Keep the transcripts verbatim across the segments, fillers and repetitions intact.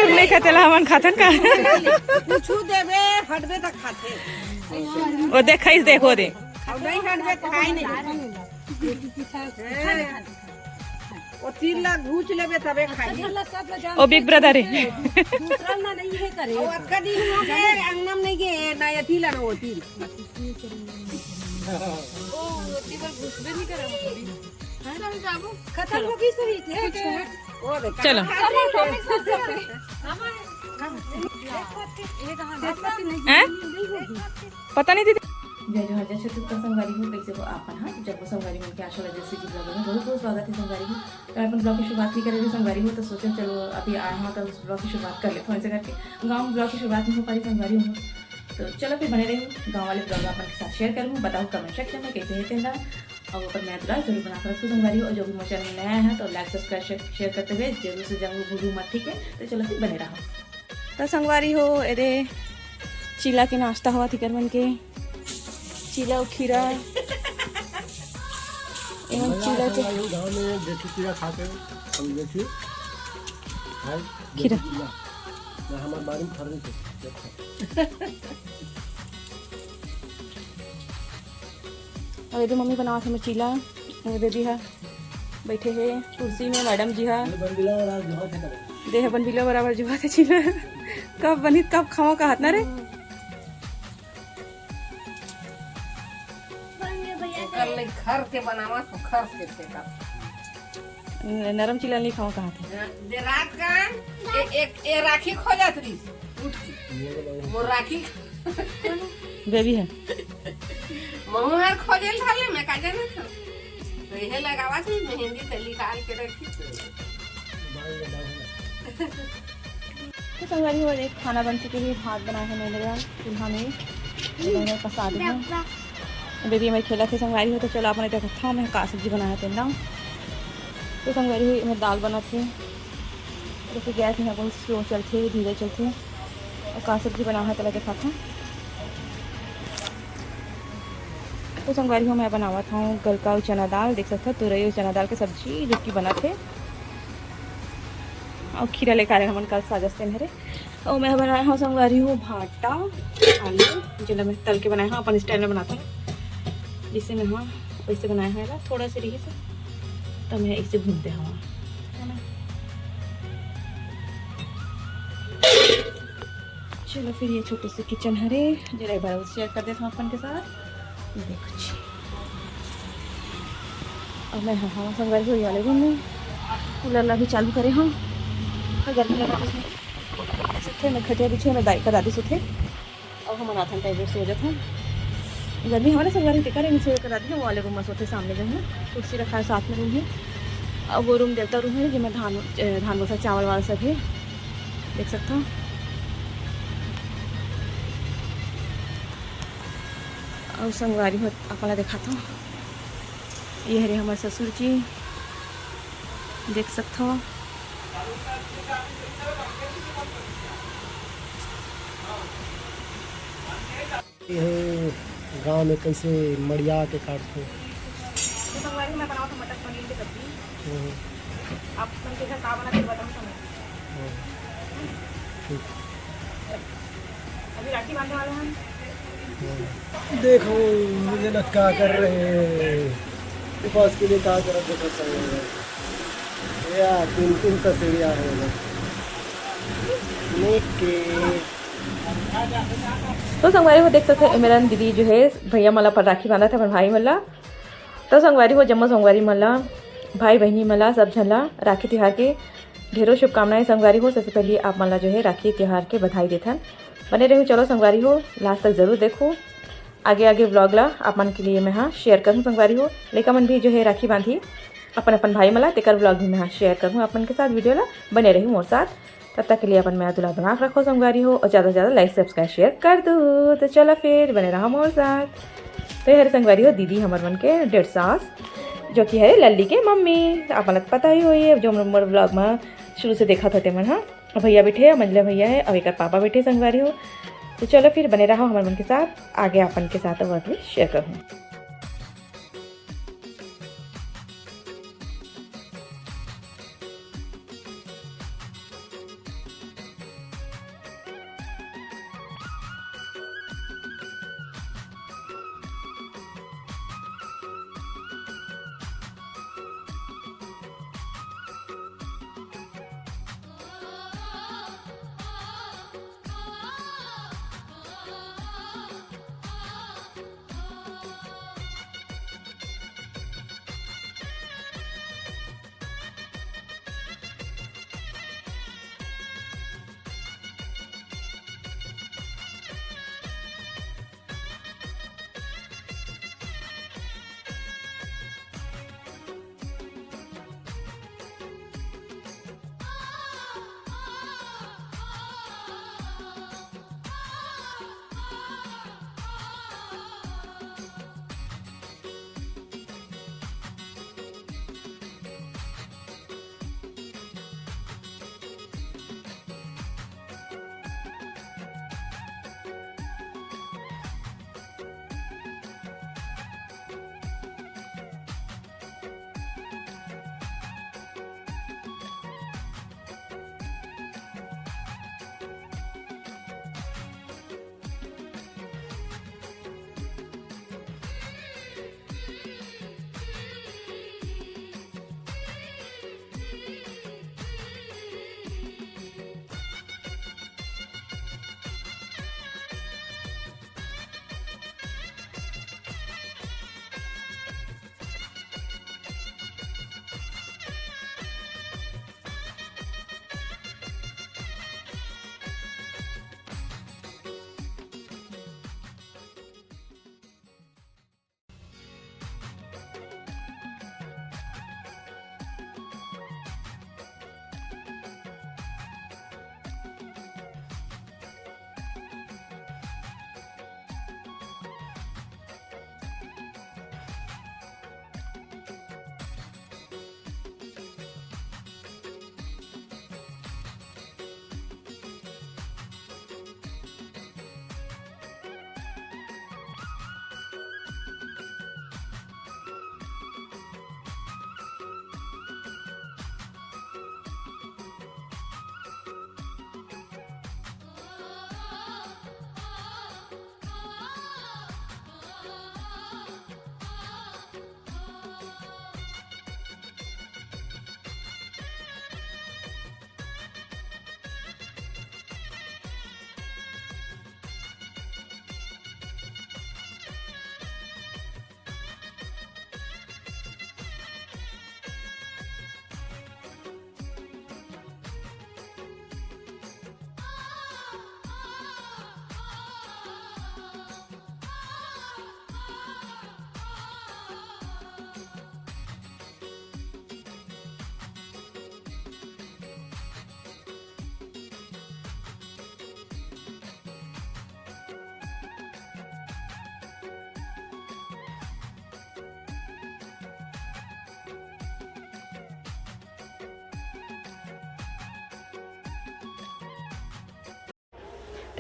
नहीं खाते ला, हमन खाथन का? कुछु देबे, हटबे त खाथे। ओ देख, खाइस देख, ओ दे। अब नहीं हटबे त खाई नहीं। हैं। ओ तिल ला घूच लेबे तबे खाई। ओ बिग ब्रदर है। दूसरा ना नहीं है करे। ओ अतका दिन हो गए, अंगना में नहीं गए, ना ये तिल ना वो तिल। ओ, वो तिल घुसबे नहीं करे। खत्म हो गई सही थे। ओ देखा। चलो। हैं? पता नहीं दीदी। जय जोहार, जय छत्तीसगढ़ संगवारी हो, कैसे हो आप मन? हाँ, जब वो संगवारी मन के आशा ला जैसे जीव लगे बहुत बहुत स्वागत है संगवारी हो। तो अपन ब्लॉग की शुरुआत नहीं करे रहे संगवारी हो, तो सोचे चलो अभी आए हाँ तो ब्लॉग की शुरुआत कर लेते हैं ऐसे करके। गाँव ब्लॉग की शुरुआत नहीं हो पा रही संगवारी हो, तो चलो फिर बने रही गाँव वाले ब्लॉग अपन के साथ शेयर करूँ। बताओ कमेंट सेक्शन में कैसे है तेरा, और अपन मैं दुलार जरूर बना कर रखूँ संगवारी हो। और जो भी मोर चैनल नया है तो लाइक सब्सक्राइब शेयर करते हुए जरूर से जरूर भूलू मत, ठीक है? तो चलो फिर बने रहो। तो संगवारी हो, एदे चीला के नाश्ता हुआ थी कर मन के, चीला अउ खीरा। एमन चीला के गाँव में देसी चीला खाके हम देसी खाए, खीरा। देसी चीला। ना हमार बारी में फरल थे, देखो। अब एदे मम्मी बनावत हे चीला, एदे दीदी हा बैठे हे कुर्सी में, मैडम जी हा। ये बन बिला और आज बहुत है। दे हे बन बिला बराबर जुआ थे चीला। कब बनी, कब खावा कहत ना रे? ओकर ले घर के बनावा तो घर के फेंका। न-, नरम चीला नहीं खावा कहत हे। दे रात का ए-, एक, ए राखी खोजत रही। उठ के। वो राखी बेबी है। महू हर खोजे ल धर ले, मैं का जाने था। तो यह लगावा थी, मेहंदी तो निकाल के रखी। तो संगवारी हो, एक खाना बन चुके हे, भात बनाए हे मैंने यार चूल्हा में, तो मैंने पसा दे हे। बेबी मैं खेला थे संगवारी हो, तो चलो आपने देखा था मैं का सब्जी बनाया थे ना। तो संगवारी हो, मैं दाल बना थे, तो फिर गैस में बहुत स्लो चलते, धीरे चलते। और का सब्जी बना है, चला देखा था। तो संगवारी हो, मैं बनावत हूँ गलका अउ चना दाल। देख सकत हो, तुरई अउ चना दाल के सब्जी जो कि बनत हे। अउ खीरा लेकर आए हमन कल साजस तेन हरे। अउ मैं बनाए हूँ संगवारी हो भाटा आलू, जेला मैं तल के बनाए हूँ, अपन स्टाइल में बनाता हूँ। जिसे मैं हाँ वैसे बनाए हूँ, एला थोड़ा से रही से, तो मैं इसे भूनते हूँ, है ना? चलो फिर ये छोटे से किचन हरे, जरा एक बार शेयर कर देता हूँ अपन के साथ। ये देखो जी, अब मैं हाँ, हाँ संगवारी हो वाले रूम में कूलर ला भी चालू करे हूँ। गर्मी लगा तो इसमें सुथे में खटिया बिछे में दाई का दादी सुथे। अब हम अनाथन टाइप से हो जाते हैं। गर्मी हमारे संगवारी टिका रहे, नीचे का दादी वो वाले रूम में सोते, सामने जो है कुर्सी रखा है, साथ में रूम है। अब वो रूम देवता रूम है, जिसमें धान, ए, धान बोसा चावल वावल सब है, देख सकता हूँ। अउ संगवारी हो, आप ला दिखाता हूँ, ये हरे हमारे ससुर जी, देख सकता हूँ। ये गांव में कैसे मड़िया के काटथे। तो संगवारी, मैं बनावत हूँ मटर पनीर की सब्जी। हम्म। आप मन के घर का बना, फिर बताऊँ संगवारी। हम्म। ठीक। अभी राखी बांधने वाले हैं। हम्म। देखो, ये लोग क्या कर रहे हैं, उपास के लिए क्या कर रहे हैं, देखो संगवारी। या तीन तीन तस्वीर आ रहे हैं। तो संगवारी हो, देख सकते हैं, इमरान दीदी जो है भैया मन ला अपन राखी बांधत हे अपन भाई मन ला। तो संगवारी हो, जम्मो संगवारी मन ला, भाई बहिनी मन ला, सब झन ला राखी तिहार के ढेरों शुभकामनाएं संगवारी हो। सबसे पहले आप मन ला जो है राखी तिहार के बधाई देथन। बने रहू, चलो संगवारी हो, लास्ट तक जरूर देखो। आगे आगे व्लॉग ला आप मन के लिए मैं हाँ शेयर करूँ संगवारी हो। लइका मन भी जो है राखी बांधी अपन अपन भाई मन ला, तेकर व्लॉग भी मैं हाँ शेयर करूँ आप मन के साथ। वीडियो ला बने रहू मोर साथ। तब तक के लिए अपन मया दुलार बना के रखो संगवारी हो, और ज़्यादा से ज़्यादा लाइक सब्सक्राइब शेयर कर दो। तो चलो फिर बने रहो मोर साथ। तो ये हरे संगवारी हो दीदी हमर मन के डेढ़ सास, जो कि है लल्ली के मम्मी। आप मन ला तो पता ही होही, जो मोर व्लॉग में शुरू से देखा था तेमन हा। और भैया बैठे हैं, मंझला भैया है, और एक पापा बैठे संगवारी हो। तो चलो फिर बने रहो हमर मन के साथ, आगे अपन के साथ और भी शेयर करूँ।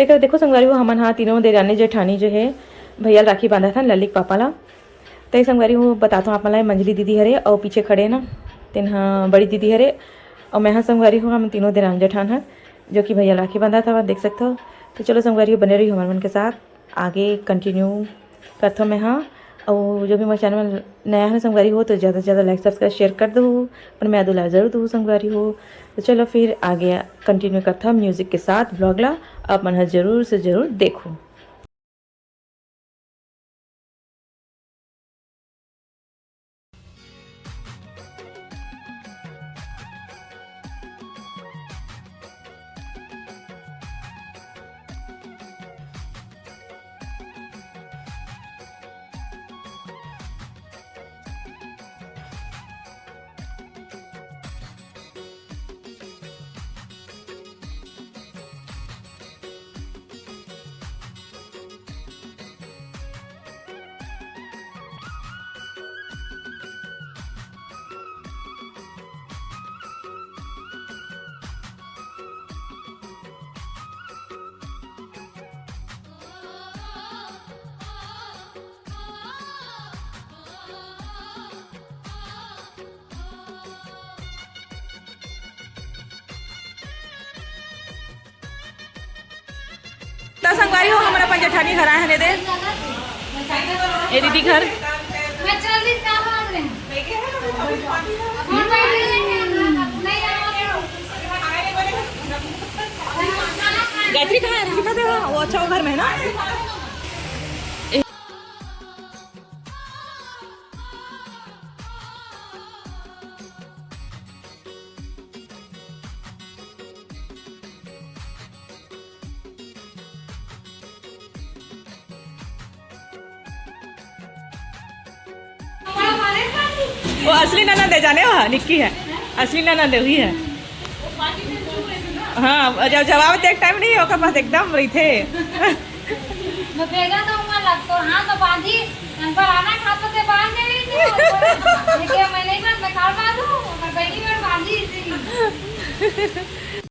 एकर देखो संगवारी हो, हमन हा तीनों देरानी जेठानी जो हे, भैया ल राखी बांधत हन, लल्ली के पापा ला। तई संगवारी हो, बताथों आप मन ला, मंजली दीदी हरे अउ पीछे खड़े ना, तेन हा बड़ी दीदी हरे, अउ मैं हा संगवारी हो, हम तीनों देरानी जेठान हन, जो कि भैया ल राखी बांधत हवन, देख सकथो। तो चलो संगवारी हो, बने रहियो हमर मन के साथ, आगे continue करथों मैं हा। अउ जो भी मोर channel में नया है संगवारी हो, तो ज़्यादा से ज़्यादा like, subscribe, share कर दो, और मैं दुलार जरूर दो संगवारी हो। तो चलो फिर आगे continue करथों music के साथ vlog ला, आप मन ह जरूर से जरूर देखो। त संगवारी हो, हमन अपन जेठानी घर आए हन दे। ए दीदी घर। मैं चल रही, कहाँ भाग रहे हैं? गायत्री कहाँ है? दिखा दे, वो अच्छा, वो घर में है ना। वो असली ननद है, जाने हो, निक्की है, असली ननद है, वही है। हाँ, जब जवाब देख टाइम नहीं, ओकर पास एकदम रही थे। मैं बेगा तो उमर लगतो, हाँ, तो बांधी, तन पर आना खातो ते बांध दे रही थी, लेकिन मैं नहीं बांध, मैं काल बांधू, मैं बहनी बार बांधी इसी।